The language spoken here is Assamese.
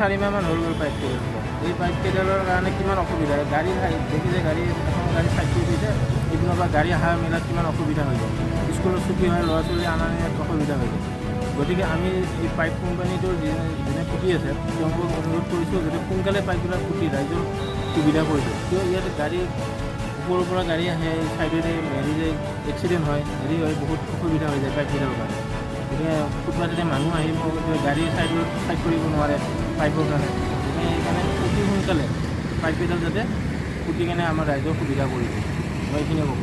4 মাহমান হৈ গ'ল পাইপকেইডাল। এই পাইপকেইডালৰ কাৰণে কিমান অসুবিধা হয়। গাড়ী দেখিছে, গাড়ী এখন গাড়ী চাইড কৰি দিছে। এইপিনৰ পৰা গাড়ী অহা মেলাত কিমান অসুবিধা হৈ যায়। স্কুলত ছুটি হয়, ল'ৰা ছোৱালী অনা নিয়াত অসুবিধা হৈ যায়। গতিকে আমি এই পাইপ কোম্পানীটোৰ যোনে যোনে পুতি আছে, তেওঁলোকক অনুৰোধ কৰিছোঁ যাতে সোনকালে পাইপবিলাক পুতি ৰাইজৰ সুবিধা কৰি দিয়ে। কিয় ইয়াত গাড়ী ওপৰৰ পৰা গাড়ী আহে, ছাইডেৰে হেৰি যায়, এক্সিডেণ্ট হয়, হেৰি হয়, বহুত অসুবিধা হৈ যায় পাইপকেইডালৰ কাৰণে। গতিকে ফুটপাথেৰে মানুহ আহিব, গতিকে গাড়ী ছাইডত ছাইড কৰিব নোৱাৰে পাইপৰ কাৰণে। গতিকে সেইকাৰণে অতি সোনকালে পাইপকেইডাল যাতে পুতি কেনে আমাৰ ৰাইজৰ সুবিধা কৰি দিয়ে, মই এইখিনিয়ে ক'ব।